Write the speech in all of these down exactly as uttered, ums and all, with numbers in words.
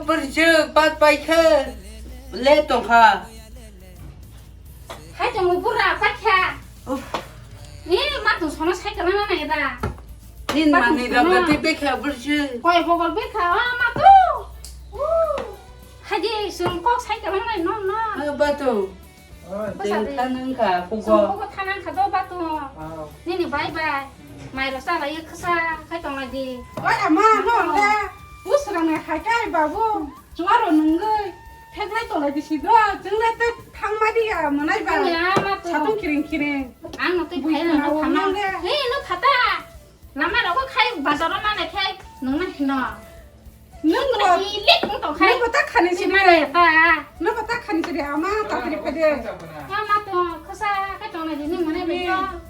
Bwrwswk bat paikha, le tongkha. Hai tongwi bura paikha. Uff. Ni ma tong sono cycle na nai da. Nin manwi rok da twi bekha bwrwswk. Koi bogol bekha, ah, ma tu. Uh. Haji sum kok cycle na nai non na. Ah, batu. Bwsa thanang kha, kugo. Kugo thanang kha do batu. Nini bai bai. Mai rok chalai khasa khai tong lai di. Oi ama, no le. Usra nai khai kai babu. Chuaro nungui. Thek lai tolai di si do. Jung le te thang ma di ya, manai ba. Ya, ma to. Satung kiring kiring. Ang no te khai no thana. He no phata. Lama rogo khai bazar o manai khai nung na hino. Nung bo, ilik nung tong khai. Nung bo ta khani sidi. Ima ya ta. Nung bo ta khani sidi ama ta kiri pede. Ama to khasa ka tong na di nung mane be.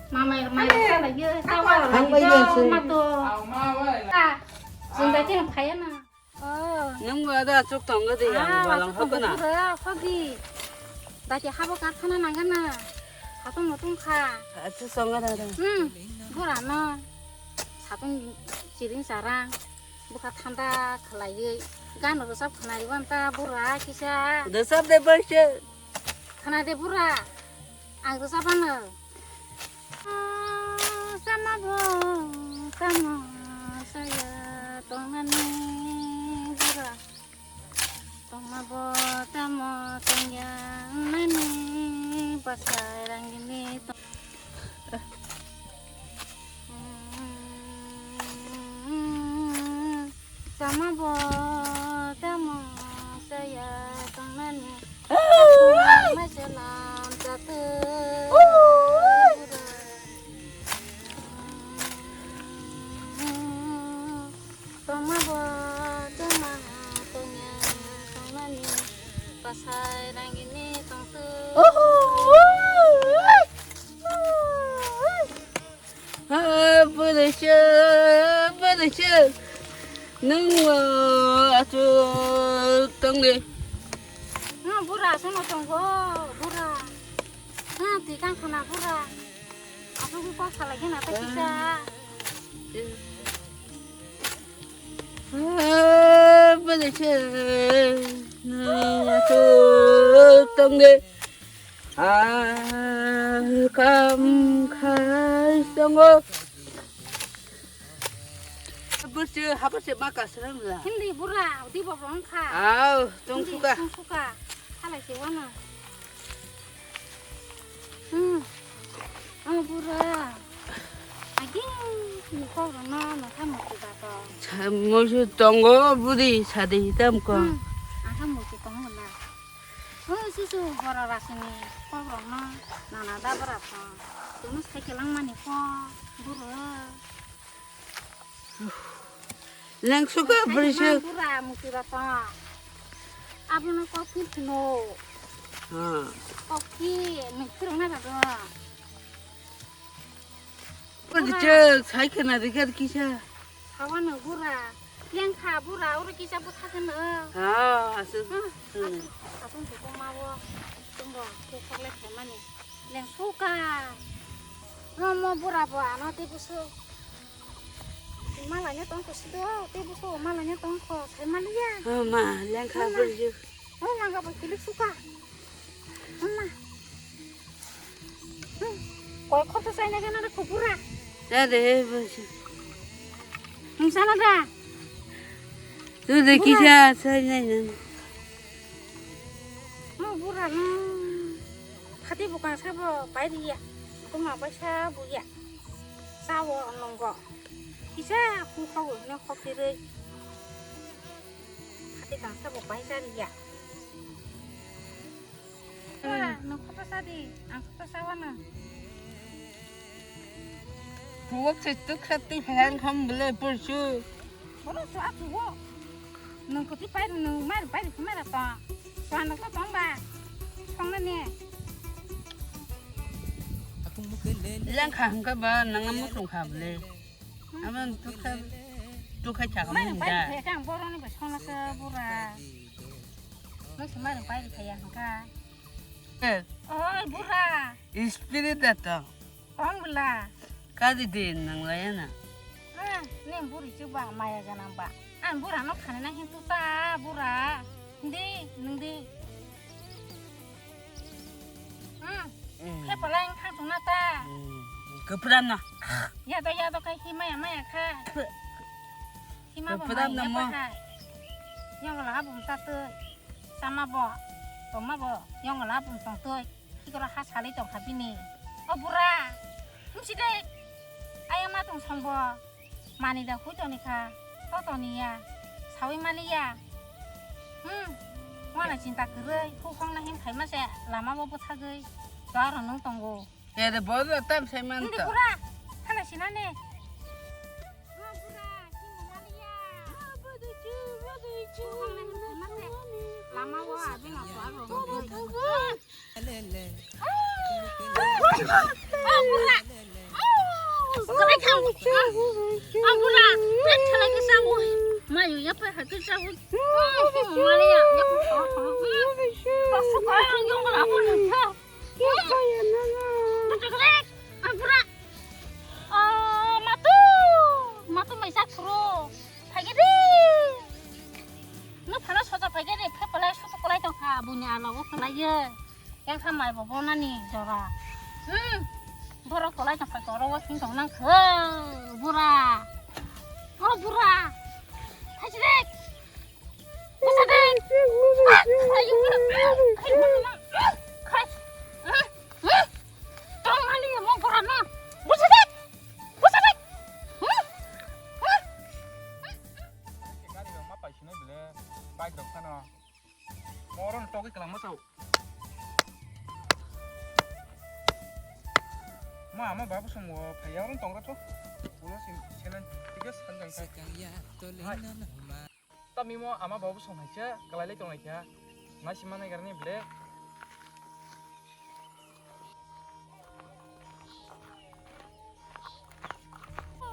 Mama ya mama sa la ye ta wa la ye ma to. Ah, jung da tin phaya na. Oh. Nung bo da chuk tong ga di ya, balang hok na. Khogi. Da ke habo karkhana nang na. Khatung mutung kha. Achu song ga da. Hmm. Bura no. Satung chiring sarang, bwkha thanda khlaiwi gano rwchap khwnariwi ta bura kisa. Rwchap de bai se. Khna de bura, ang rwchap ano. Sama bo, tamo saya tongnani bura. Tongma bo tamo tongya nani bwsai rangini tong. Tongma bo tamo saya tongnani. Mai selam jatu. Tongma bo tongma tongya tongnani bwsai rangini tongthu. Oho. Ha, bwrwisa, bwrwisa. Nung, ah, achu tongdi. No, bura, sono tongo, bura. Ha, tikang khana, bura. Aswk kok salai khe na ta kisa. Ah, bwlai se, ah, to tong de. Ah, kam khai tongo. Bwrwse, habar se ma kasra mla. Hindi bura, di bo bong kha. Aw, tong suka. Tong suka. Halai se wana. Hmm. Oh, bura. Aging, ni kok rok no, no tha muti ba to. Sa-, musu tongo, budi, sadi hitam ko. Hmm. Ang tha muti tongo na. Oh, susu, bora rasini kok rok no, nana da bora to. Tunu sai kelang mani ko, bura. Lengsuka bwrwisa. Bura muti ba to. Abono kok phi phino. Ha. Kok phi nung phirong na ba do. Bwrwisa sai khena rikar kisa. Hawano bura. Yang kha bura oro kisa bwtha kheno. Ha, asu. Ha, asu. Asu ko ma bo. Tumbo ko khole khemani. Lengsuka. No mo bura bo ano te busu. Malanya tongkho sido, tei buso malanya tongkho, sai maliya. Oh, ma, lengkha bwrwswk. Oh, langa bo kilik suka. Oh, ma. Hmm. Koi khorsa sai na gana ko bura. Da de, bwrwswk. Nung sana da? Tu de kisa sai na na. Oh, bura no. Khati bukang sabo pai riya. Kuma paisa buya. Sao nongo. Kisa khung khaui no khok tirwi. Hati kangsa bo pai chari ya. Wah, no khoto sadi, ang khoto sawana. Puwak se tuk sa tu hang kham bele pursu. Bono so aku wo. Nung kuti pai nung mai pai mai ra to. Swana to tong ba. Song na ne. Lengkha hwnkhe ba nang musung kha bwle. Amo tukha tukha chakma hinda. Mai pai khe kang boroni bai songna se bura. Mai se mai pai khe ya hwnkha. Eh. Oi bura. Spirit da to. Ong bwla. Kadi de nang laya na. Ah, ne buri chu ba maya ganang ba. Ang bura no khani na hintu ta bura. Hindi, hindi. Hmm. Hmm. Khe palai ang thang tong na ta. Hmm. Kepra na. Ya da, ya da kai himaya maya kha. Hima bo Kepra mai na ya mo. Pa hai. Yang la abum ta tu. Sama bo. Tongma bo. Yang la abum tong tu. Kikora ha salai tong kha bini. O bura. Hum si dek. Ayang ma tong song bo. Mani da hui toni kha, to toni ya, sawi mali ya. Hmm, wana chinta kwrwi, hukhong na him khaima se, lama bo bwthagwi, to aro nung tongo. Ere bo tam sai man. Hindi to. Bura, thala sina ne. Oh, bura, him mali ya. Oh, bodoichu, bodoichu. Hukhong na him khaima se, lama bo abino to aro nung tongo. Matu, matu mai sak suru. Phaikhe de. No phara soja phaikhe de, phepalai sutu kolai tong kha, buini ala o kolai ye. Yang kha mai bo bonani jora. Hmm. Borok kolai tong phai toro o sing tong nang khe. Bura. O bura. Phaisirek. Bwsa de. Khai, khai, khai, khai. Tong ani mo bura no. Bwsa de. Bwsa de. Hmm. Hmm. Gari rok ma pai sinai bile. Bike rok phano. Moron togwi kwlangma sao. Ma, ama babu song wo phaiya, oron tong ra tho. Ulo sin, senen, tiga san jang sai. Hai. Tami mo ama babu song hai se, kalai lai tong lai kha. Nai si manai garni ble.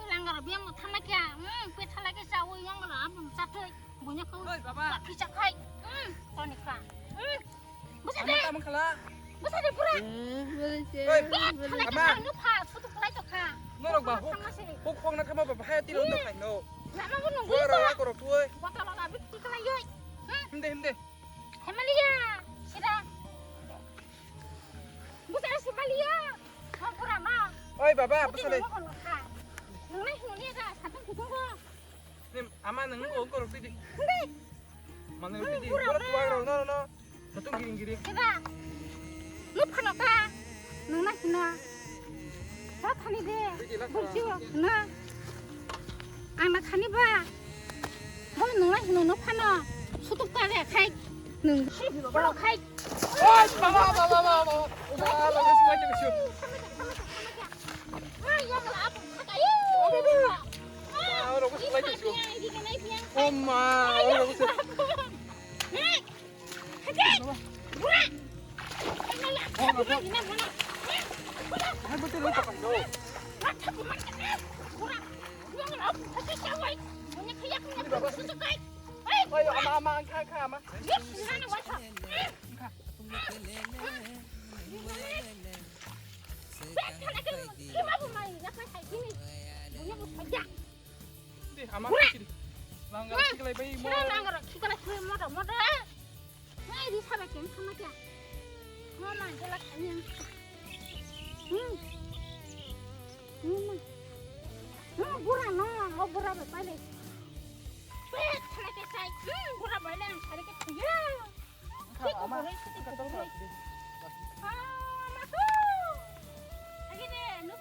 Langaro biang mo thanai kha. Hmm, pe thalai khe chawi yang la abum chathoi. Bunya kau. Oi, baba. Kisa khai. Hmm, toni kha. Hmm. Bwsa de. Tamo khala. Bwsa de pura. Oi, ama. Anu pha, sutu pura to kha. Norok ba huk. Huk huk na thama ba bahaya tiro to khai no. Lama bo nungwi. Ora ra ko rok tuoi. Botol la bit ti kala yoi. Himde, himde. Hemaliya. Sida. Bwsa de Hemaliya. Hon pura ma. Oi, baba, bwsa de. Nungnai himaliya da, satung kutung go. Nim, ama nang ko ko roti di. Hindi. Mana roti di. Pura. Bola tuang rau no no. Satu giring giring. Kita. Lu phano ta. Nang na hino. Sa thani de. Bujio na. Ang na khani ba. Bo nang na hino no phano. Sutuk ta de khai. Nang. Bolo khai. Oi, baba, baba, baba, baba. Baba, baba, baba. Oma, oro ko sulai tongsi ko. Hai, betul lo pakai lo. Ayo, ama, ama, angka, angka, ama. Deh, ama kiri. Langgar siklai bai mo. Langgar siklai moda moda. Hai, di sabai kem sama kya? Mama, jela kani. Hmm. Hmm. Hmm, bura no, o bura be pale. Pet, khala ke sai. Hmm, bura bai le, khala ke thuya. Kha, ama, kha, kha, kha. Ah, masu. Agi de, nu